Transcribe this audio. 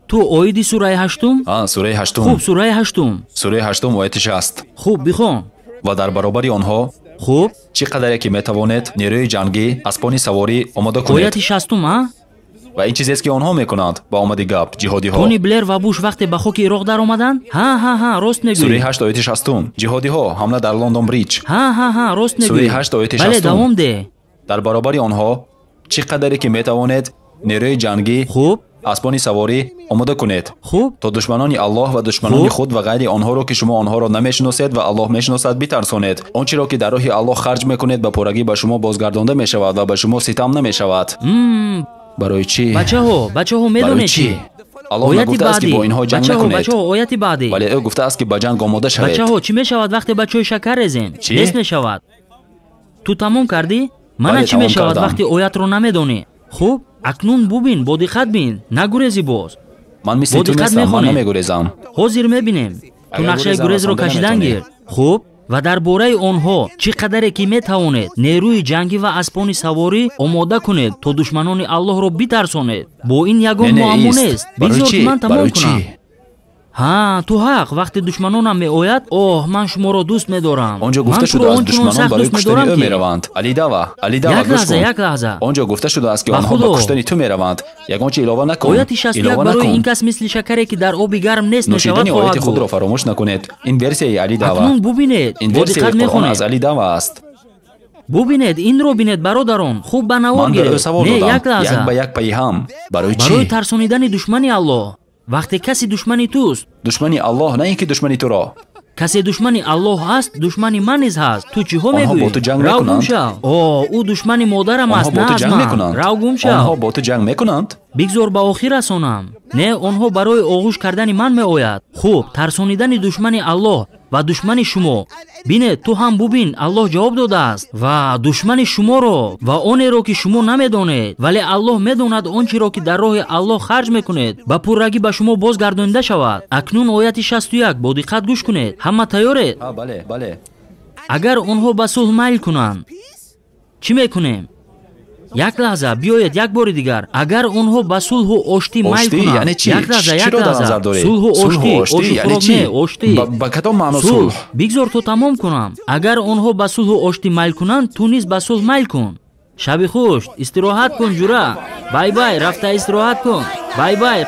Ту оиди сураи ҳаштум? Ҳа, сураи ҳаштум. Хуб, сураи ҳаштум. Сураи ҳаштум ояти 60. Хуб, бихон. Ва дар баробари онҳо хуб чӣ қадаре ки метавонед нерӯи ҷангӣ, аспони саворӣ омода кунед. Ояти 60, ҳа? Ва ин чизест ки онҳо мекунанд ба омади гап ҷиҳодиҳо. Тони Блер ва Буш вақте ба хоки Ироқ даромаданд? Ҳа, ҳа, ҳа, рост мегӯӣ. Сураи 8 ояти 60. Ҷиҳодиҳо ҳамла дар Лондон Бриҷ. Ҳа, ҳа, ҳа, рост мегӯӣ. Сураи 8 ояти 60. Бале, давом деҳ. Дар баробари онҳо чӣ қадаре ки метавонед нерӯи ҷангӣ, хуб аспони саворӣ омода кунед. Хуб то душманони Аллоҳ ва душманони худ ва ғайри онҳоро ки шумо онҳоро намешиносед ва Аллоҳ мешиносад битарсонед. Он чиро ки дар роҳи Аллоҳ харҷ мекунед ба пуррагӣ ба шумо бозгардонда мешавад ва ба шумо ситам намешавад. Барои чӣ? Бачаҳо, бачаҳо, медонед чӣ? Аллоҳ нагуфтааст ки бо инҳо ҷанг накунед. Бачаҳо, ояти баъдӣ. Вале ӯ гуфтааст ки ба ҷанг омода шавед. Бачаҳо, чӣ мешавад вақте ба чой шакар резем? Нест мешавад. Ту тамом кардӣ? Мана чӣ мешавад вақте оятро намедонӣ? Хуб, акнун бубин, бо диққат бин, нагурези боз. Ман мисли ту нестам, ман намегурезам. Ҳозир мебинем. Ту нақшаи гурезро кашидан гир. Хуб, ва дар бораи онҳо чӣ қадаре ки метавонед нерӯи ҷангӣ ва аспони саворӣ омода кунед то душманони Аллоҳро битарсонед. Бо ин ягон муаммо нест. Бигзор ки ман тамом кунам. Ҳа, ту ҳақ. Вақте душманонам меояд, оҳ, ман шуморо дӯст медорам. Он ҷо гуфта шудааст душманон барои куштани ӯ мераванд. Алидава, Алидава, як лаҳза, як лаҳза. Он ҷо гуфта шудааст ки онҳо ба куштани ту мераванд. Ягон чи илова накун. Ояти 61 барои ин кас мисли шакаре ки дар оби гарм нест мешавад нӯшидани ояти худро фаромӯш накунед. Ин версияи Алидава. Акнун бубинед, ин версияи Қуръон аз Алидава аст. Бубинед, инро бинед, бародарон. Хуб ба навор гиред. Не, як лаҳза. Як ба як пайи ҳам. Барои чӣ? Барои тарсонидани душмани Аллоҳ. Вақте касе душмани туст, душмани Аллоҳ, на ин ки душмани туро. Касе душмани Аллоҳ аст, душмани ман низ ҳаст. Ту чиҳо мегӯӣ? Онҳо бо ту ҷанг Рав мекунанд. гум шав. О, ӯ душмани модарам аст, Онҳо бо на ту аз ҷанг ман. мекунанд. Рав гум шав. Онҳо бо ту ҷанг мекунанд. Бигзор ба охир расонам. Не, онҳо барои оғӯш кардани ман меояд. Хуб, тарсонидани душмани Аллоҳ ва душмани шумо. Бинед, ту ҳам бубин, Аллоҳ ҷавоб додааст. Ва душмани шуморо ва онеро ки шумо намедонед, вале Аллоҳ медонад он чиро ки дар роҳи Аллоҳ харҷ мекунед, ба пуррагӣ ба шумо бозгардонида шавад. Акнун ояти 61 бо диққат гӯш кунед. Ҳама тайёред? Ҳа, бале, бале. Агар онҳо ба сулҳ майл кунанд, чӣ мекунем? Як лаҳза, биёед як бори дигар. Агар онҳо ба сулҳу оштӣ майл кунанд, яъне чӣ? Як лаҳза, як Чиро дар лаҳза. назар доред? Сулҳу оштӣ, Сулҳу оштӣ яъне ошӯ чӣ? не, оштӣ. Ба кадом маъно сулҳ? сулҳ? Бигзор то тамом кунам. Агар онҳо ба сулҳу оштӣ майл кунанд, ту низ ба сулҳ майл кун. Шаби хуш, истироҳат кун, ҷура. Бай бай, рафта истироҳат кун. Бай бай.